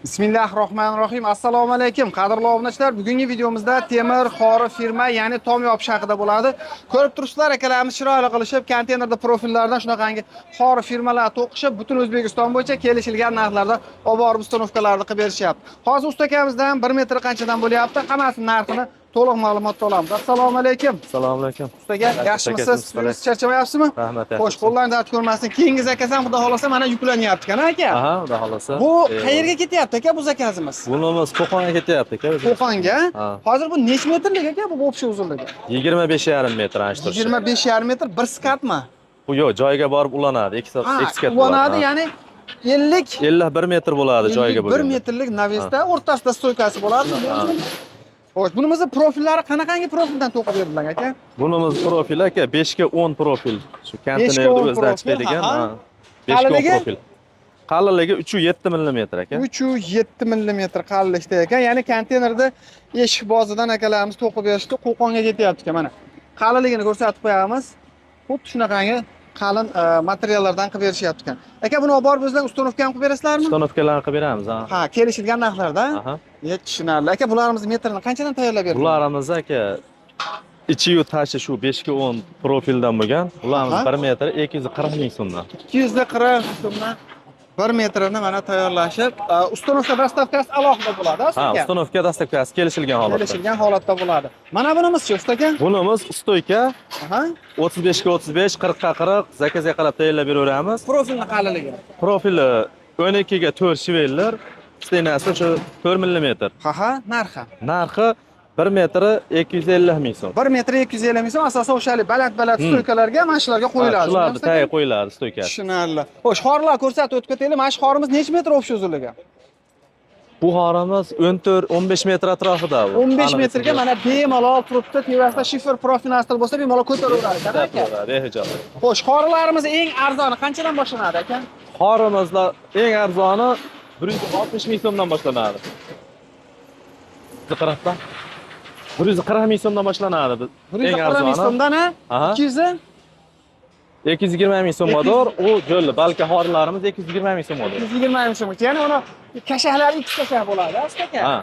Bismillahirrohmanirrohim. Assalomu alaykum. Qadrli obunachilar, bugungi videomizda temir xori firma, ya'ni tom yopish haqida bo'ladi. Ko'rib turibsizlar, akalarimiz chiroyli qilishib, konteynerda profillardan shunaqangi xori firmalar to'qishib, butun O'zbekiston bo'yicha kelishilgan narxlarda olib borib установка larni qilib berishyapti. Hozir usta akamizdan 1 metr qanchadan bo'lyapti? Hammasi narxini to'liq ma'lumotda olamiz. Assalomu alaykum. Assalomu alaykum. Usta aka, yaxshimisiz? Yaxshi. Charchamayapsizmi? Rahmat. Xo'sh, qo'ldan dard ko'rmasin. Keyingi заказ ham, xudo xolasa, mana yuklanyapti ekan, aka. Aha, xudo xolasa. Bu qayerga ketyapti, aka, bu заказ imiz? Bunimiz Qo'qonga ketyapti, aka. Qo'qonga. Ha. Hozir bu necha metrlik, aka, bu общий uzunligi? 25,5 metr ana shu turishi. 25,5 metr, bir скат mi? Bu yo'q, joyiga borib ulanadi. Ikki Ha, ikki скат ulanadi, bo'ladi. Ya'ni 50 51 metr bo'ladi joyiga 1 bo'lganda. metrlik навес da o'rtasida стойка si bo'ladi. Ha. Xo'sh, bunimizni profillari qanaqangi profildan to'qib berilgan, aka? Bunimiz profili, aka, 5 ga 10 profil. Shu 5 ga konteynerni 10 o'zidan profil, chiqadigan. aha. Ha. 5 ga 10 Qalinligi? profil. Qalinligi 3.7 mm, aka. 3.7 mm qalinlikda ekan. Ya'ni konteynerda eshik bozidan akalarimiz to'qib berishdi. Qo'qonga ketyapti ekan, mana. Qalinligini ko'rsatib qo'yamiz. Xuddi shunaqangi qalin materiallardan qilib berishyapti ekan. Aka, buni olib borib o'zinglar установка ham qilib berasizlarmi? Установка larni qilib beramiz, ha. Ha, kelishilgan narxlarda. Aha. Tushunarli. Aka, bularimiz metrini qanchadan tayyorlab berdingiz? Bularimiz, aka, ichiyu tashi shu 5 ga 10 profildan bo'lgan. Bularimiz 1 metr 240 ming so'mdan. 240 so'mdan 1 metrini mana tayyorlashib, установка, доставка si alohida bo'ladi, Ha, usta aka? Установка, доставка si kelishilgan holatda. Kelishilgan holatda bo'ladi. Mana bunimizchi, usta aka? Bunimiz стойка 35 ga 35, 40 ga 40, заказ ga qarab tayyorlab beraveramiz. Profilni qalinligi. Profili 12 ga 4 швеллер, стена si shu 4 mm. Ha, narxi. Narxi 1 metri 250 ming so'm. 1 metr 250 ming so'm, asosan o'sha baland-baland стойка larga, mana shularga qo'yiladi. Shularni Shundaymi, tagiga qo'yiladi стойка. Tushunarli. Xo'sh, xorlar ko'rsatib o'tib ketaylik. Mana shu xorimiz necha metr общий uzunligi? Bu xorimiz 14 15 metr atrofida bu. 15 Aniq metrga esimda. Mana bemalol turibdi. Tevasida shifer profil bo'lsa, bemalol ko'taraveradi ekan, aka. Behijob. Xo'sh, xorilarimiz eng arzoni qanchadan boshlanadi, aka? Xorimizda eng arzoni 160 ming so'mdan boshlanadi. 140 dan. 140 ming so'mdan boshlanadi. Eng 140 ming arzoni. So'mdan, ha? Aha. 200 220 ming so'mgadir. U jo'lli balka xorilarimiz 220 ming so'mgadir. 220 ming so'mgacha. Ya'ni uni kashahlari ikki kashah bo'ladi, usta aka. Ha.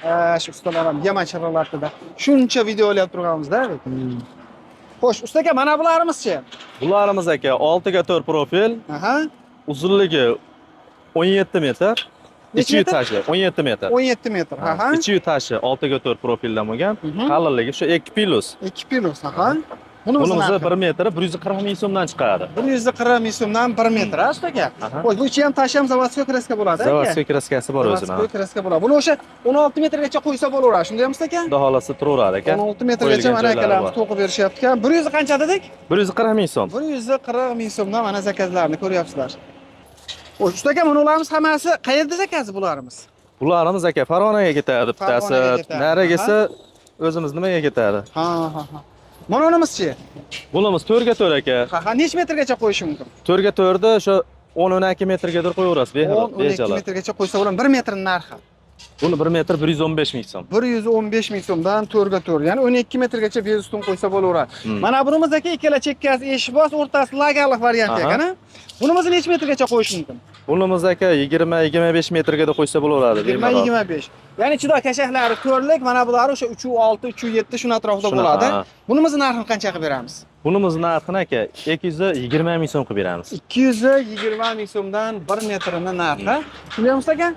Ha, shu ustalar ham yomon chirg'alardi-da. Shuncha video olyapti turganimizda. Xo'sh, usta aka, mana bularimiz-chi? Bularimiz, aka, 6 ga 4 profil, uzunligi 17 metr. Necha Ichi metr? tashi 17 metr. 17 metr. Ha. Ichi tashi 6 ga 4 profildan bo'lgan. Qalinligi shu 2 plus. 2 plus, aha. Bunimiz Bunimiz narxi? 1 metri 140 ming so'mdan chiqadi. 140 ming so'mdan 1 metr, ha, usta aka? Aha. Xo'sh, bu ichi ham tashi ham заводской краска bo'ladi, aka? Заводской краска si bor o'zini. Заводской краска bo'ladi. Buni o'sha 16 metrgacha qo'ysa bo'laveradi. Shundaymi, usta aka? Xudo xolasa, turaveradi, aka. 16 metrgacha Qo'yilgan mana joylari akalarimiz bor. to'qib berishyapti ekan. 100 qancha dedik? 140 ming so'm. 140 ming so'mdan mana заказ larni ko'ryapsizlar. Xo'sh, usta aka, mana ularimiz hammasi qayerda заказ i bularimiz? Bularimiz, aka, Farg'onaga ketadi bittasi. Farg'onaga ketadi, Narigisi o'zimiz nimaga ketadi? Ha. Mana unimizchi? Bunimiz 4 ga 4, aka. Ha, necha metrgacha qo'yishi mumkin? 4 ga 4 da o'sha 10-12 metrgadir qo'yaverasiz, 10-12 bejalab. Metrgacha qo'ysa bo'ladi. 1 metrning narxi. Buni 1 metr 115 ming so'm. 115 ming so'mdan 4 ga 4, ya'ni 12 metrgacha без ustun qo'ysa bo'laveradi. Mana bunimiz, aka, ikkala chekkasi eshikboz, o'rtasi lagaliq variant ekan, a? Bunimizni necha metrgacha qo'yish mumkin? Bunimiz, aka, 20-25 metrga qo'ysa bo'laveradi. 20-25. Ya'ni ichida kashaklari to'rtlik, mana bulari o'sha 3.6, 3.7 shuni atrofida Shunaqa, bo'ladi. ha. Bunimizni narxini qancha qilib beramiz? Bunimiz narxini, aka, 220 ming so'm qilib beramiz. 220 ming so'mdan 1 metrini narxi. Shundaymi, aka?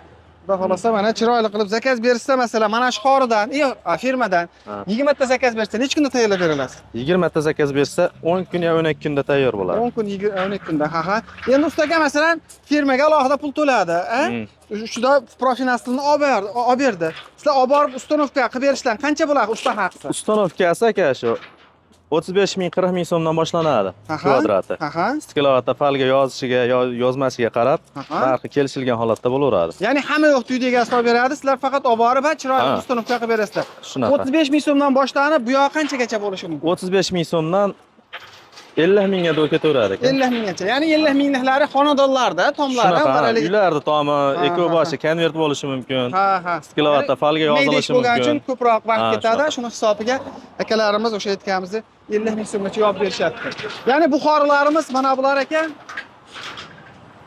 Xudo xolasa, mana chiroyli qilib заказ berishsa, masalan, mana shu xoridan, yo'q, firmadan 20 ta заказ bersa, necha kunda tayyorlab berasiz? 20 ta заказ bersa, 10 kun yo 12 kunda tayyor bo'ladi. 10 kun, 20, 12 kunda, ha. Endi usta aka, masalan, firmaga alohida pul to'ladi, a? Shuda профнастил ni olib berdi, olib berdi. Sizlar olib borib установка qilib berishdan qancha bo'ladi usta haqisi? Установка si, aka, shu 35 ming, 40 ming so'mdan boshlanadi kvadrati. Стекловата falga yozishiga yo yozmashiga qarab narxi kelishilgan holatda bo'laveradi. Ya'ni hamma yo'q uyda egasi olib beradi, sizlar faqat olib borib, ha, chiroyli установка qilib berasizlar. Shunaqa. 35 ming so'mdan boshlanib, bu yog'i qanchagacha bo'lishi mumkin? 35 ming so'mdan 50 mingga to'g'ri ketaveradi, aka. 50 minggacha. Ya'ni 50 mingliklari xonadonlarda, tomlarda Shunaqa, ha, haligi- uylarni tomi, eko boshi konvert bo'lishi mumkin. Ha, ha. Стекловата falga Mayda ish yozilishi bo'lgani uchun mumkin. Ko'proq vaqt ketadi. Shunaqa. Shuni hisobiga akalarimiz o'sha aytganimizdek 50 ming so'mgacha yopib berishyapti. Ya'ni buxorilarimiz mana bular ekan.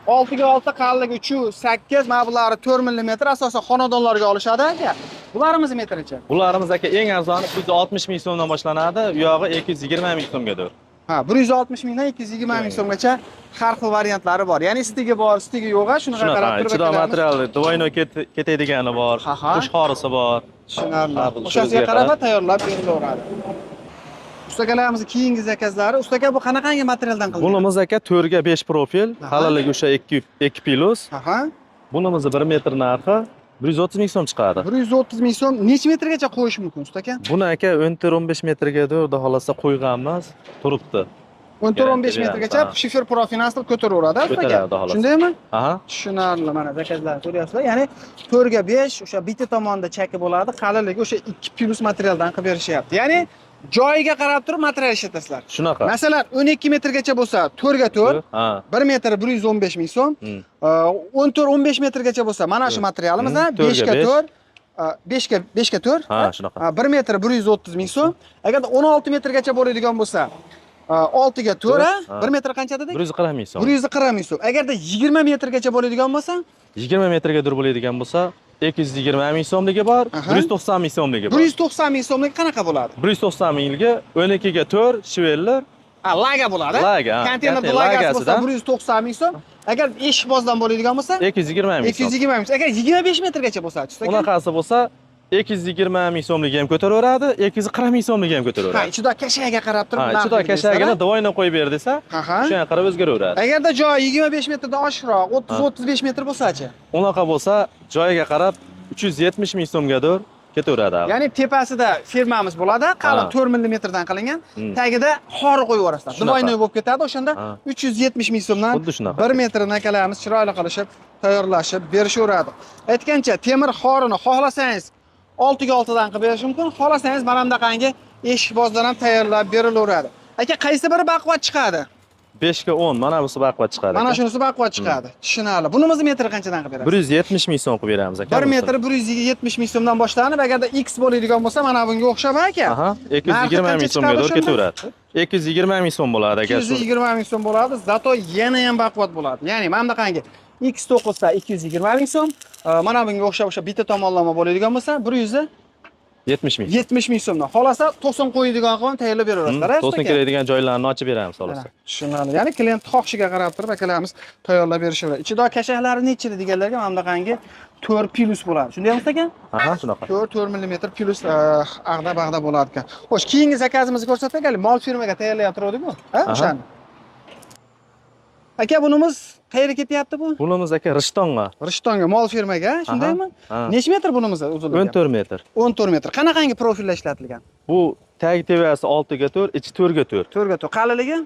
6 ga 6 qalinligi 3.8, mana bulari 4 mm asosan xonadonlarga olishadi aka. Bularimiz metricha? Bularimiz aka eng arzoni 160 ming so'mdan boshlanadi, u yog'i 220 ming so'mgadir. Ha, 160 mingdan 220 ming so'mgacha har xil variantlari bor. Ya'ni stigi bor, stigi yo'q, shunaqa Shunaqa, qarab turib ichida akalarimiz- material двойной ketadigani bor, qush xorisi bor. Tushunarli. Har xil O'shasiga o'ziga qarab qarab. tayyorlab berilaveradi. Ustakalarimiz keyingi zakazlari. Ustaka, bu qanaqangi materialdan qilingan? Bunimiz aka 4 ga 5 profil, qalinligi o'sha 2 2 plus. Bunimizni 1 metr narxi 130 ming so'm chiqadi. 130 ming so'm necha metrgacha qo'yish mumkin, ustaka? Buni aka 14-15 metrga xudo xohlasa qo'yganmiz, turibdi. 14-15 Garantiya metrgacha beramiz, ha. shifer profilni ko'taraveradi, ustaka. Ko'taradi, xudo xohlasa. Shundaymi? Aha. Tushunarli, mana zakazlarni ko'ryapsizlar. Ya'ni 4 ga 5 o'sha bitta tomonda chaki bo'ladi, qalinligi o'sha 2 plus materialdan qilib berishyapti. Ya'ni joyiga qarab turib material ishlatasizlar. Shunaqa. Masalan, 12 metrgacha bo'lsa 4 ga 4, Ha. 1 metri 115 ming so'm. 14-15 metrgacha bo'lsa mana shu materialimiz, 4 5 ga ga 4, 5 ga 5 ga 4. Ha, shunaqa. 1 metri 130 ming so'm. Agarda 16 metrgacha bo'ladigan bo'lsa, 6 ga 4, Ha. 1 metr qancha dedik? 140 ming so'm. 140 ming so'm. Agarda 20 metrgacha bo'ladigan bo'lsa, 20 metrga dur bo'ladigan bo'lsa, 220 ming so'mligi bor, 190 ming so'mligi bor. 190 ming so'mlik qanaqa bo'ladi? 190 mingligi 12 ga 4 швеллер. Ha, laga bo'ladi. Laga, ha. Konteynerda Konteyner lagasi bo'lsa lagasidan. 190 ming so'm. Agar eshikbozdan bo'ladigan bo'lsa 220 ming so'm. 220 ming so'm. Agar 25 metrgacha bo'lsa, aka? Unaqasi bo'lsa 220 ming so'mligi ham ko'taraveradi, 240 ming so'mligi ham Ha, ko'taraveradi. ichida kashaga qarab turib Ha, narx ichida belgilaysizlar, kashagini двойной qo'yib ber desa, o'shanga qarab o'zgaraveradi. Agarda joyi 25 metrdan oshiqroq, 30-35 metr bo'lsa-chi? Unaqa bo'lsa, joyiga qarab 370 ming so'mgadir ketaveradi. Ya'ni tepasida firmamiz bo'ladi, qalin 4 millimetrdan qilingan, tagida xori qo'yib yuborasizlar. Двойной bo'lib ketadi, o'shanda 370 ming so'mdan Xuddi shunaqa. 1 metrini akalarimiz chiroyli qilishib, tayyorlashib berishaveradi. Aytgancha, temir xorini xohlasangiz 6 ga 6 dan qilib berish mumkin, xohlasangiz mana bunaqangi eshikbozdan ham tayyorlab berilaveradi. Aka, qaysi biri baquvvat chiqadi? 5 ga 10 mana busi baquvvat chiqadi. Mana shunisi baquvvat chiqadi. Tushunarli. Bunimizni metri qanchadan qilib berasiz? 170 ming so'm qilib beramiz aka. 1 metr 170 ming so'mdan boshlanib, agarda X bo'ladigan bo'lsa, mana bunga o'xshab aka. Aha, 220 ming so'mga to'g'ri ketaveradi. 220 ming so'm bo'ladi aka. 220 ming so'm bo'ladi, zato yana ham baquvvat bo'ladi. Ya'ni mana bunaqangi X9 da 220 ming so'm, mana bunga o'xshab o'sha bitta tomonlama bo'ladigan bo'lsa, 170 ming. 170 ming so'mdan. Xolasa 90 qo'yadigan qilib ham tayyorlab beraverasizlar, 90 keladigan joylarni ochib beramiz xolos. Tushunarli. Ya'ni klient xohishiga qarab turib akalarimiz tayyorlab berishaveradi. Ichida kashaklari necha deganlarga mana bunaqangi 4 plus bo'ladi. Shundaymi aka? Aha, shunaqa. 4 millimetr plus ag'da bag'da bo'ladi ekan. Xo'sh, keyingi zakazimizni ko'rsatsak, hali mol firmaga tayyorlab turuvdik-ku. Ha, o'shani. Aka, bunimiz qayerga ketyapti bu? Bunimiz aka Rishtonga. Rishtonga, mol firmaga, shundaymi? Necha metr bunimiz uzunligi? 14 metr. 14 metr. Qanaqangi profillar ishlatilgan? Bu tag tevasi 6 ga 4, ichi 4 ga 4. 4 ga 4. Qalinligi?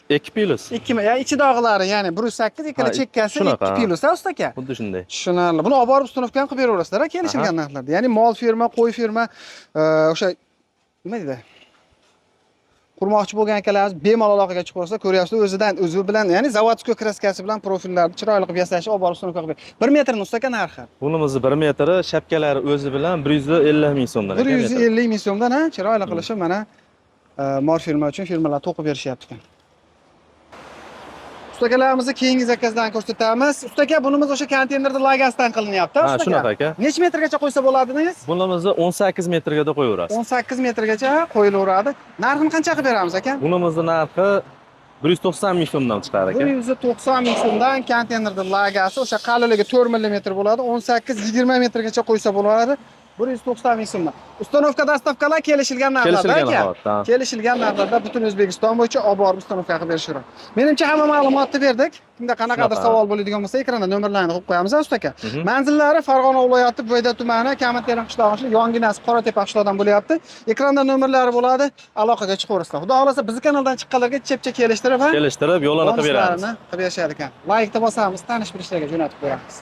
2 plus. 2 ya ichi dog'lari, ya'ni 108, ikkala chekkasi 2 plus, ha, usta aka? Xuddi shunday. Tushunarli. Buni olib borib установка ham qilib beraverasizlar, kelishilgan narxlarda. Ya'ni mol firma, qo'y firma, o'sha nima deydi? Qurmoqchi bo'lgan akalarimiz bemalol aloqaga chiqib olsa, ko'ryapsizlar, o'zidan o'zi bilan, ya'ni заводской краска si bilan profillarni chiroyli qilib yasash, olib borib установка qilib. 1 metrni usta aka narxi. Bunimizni 1 metri shapkalari o'zi bilan 150 ming so'mdan. 150 ming so'mdan, ha, chiroyli qilishib mana mol firma uchun firmalar to'qib berishyapti ekan. Ustakalarimizni keyingi zakazdan ko'rsatamiz. Ustaka, bunimiz o'sha konteynerda lagasidan qilinyapti, Ha, shunaqa aka. Necha metrgacha qo'ysa bo'ladi dedingiz? Bunimizni 18 metrgacha qo'yaverasiz. 18 metrgacha qo'yilaveradi. Narxini qancha qilib beramiz aka? Bunimizni narxi 190 ming so'mdan chiqar aka. 190 ming so'mdan konteynerda lagasi, o'sha qalinligi 4 mm bo'ladi, 18-20 metrgacha qo'ysa bo'ladi. 190 ming so'mdan. Установка доставка lar kelishilgan narxlarda aka. Kelishilgan narxlarda butun O'zbekiston bo'yicha olib borib установка qilib berishadi. Menimcha hamma ma'lumotni berdik. Kimda qanaqadir savol bo'ladigan bo'lsa, ekranda nomerlarni qo'yib qo'yamiz usta aka. Manzillari Farg'ona viloyati Buvayda tumani, Kaminterim qishlog'i, yonginasi Qoratepa qishlog'idan bo'lyapti. Ekranda nomerlari bo'ladi, aloqaga chiqaverasizlar. Xudo xolasa bizni kanaldan chiqqanlarga chepcha kelishtirib, Kelishtirib yo'lini qilib beramiz. Qilib berishar ekan. Laykni bosamiz, tanish bilishlarga jo'natib qo'yamiz.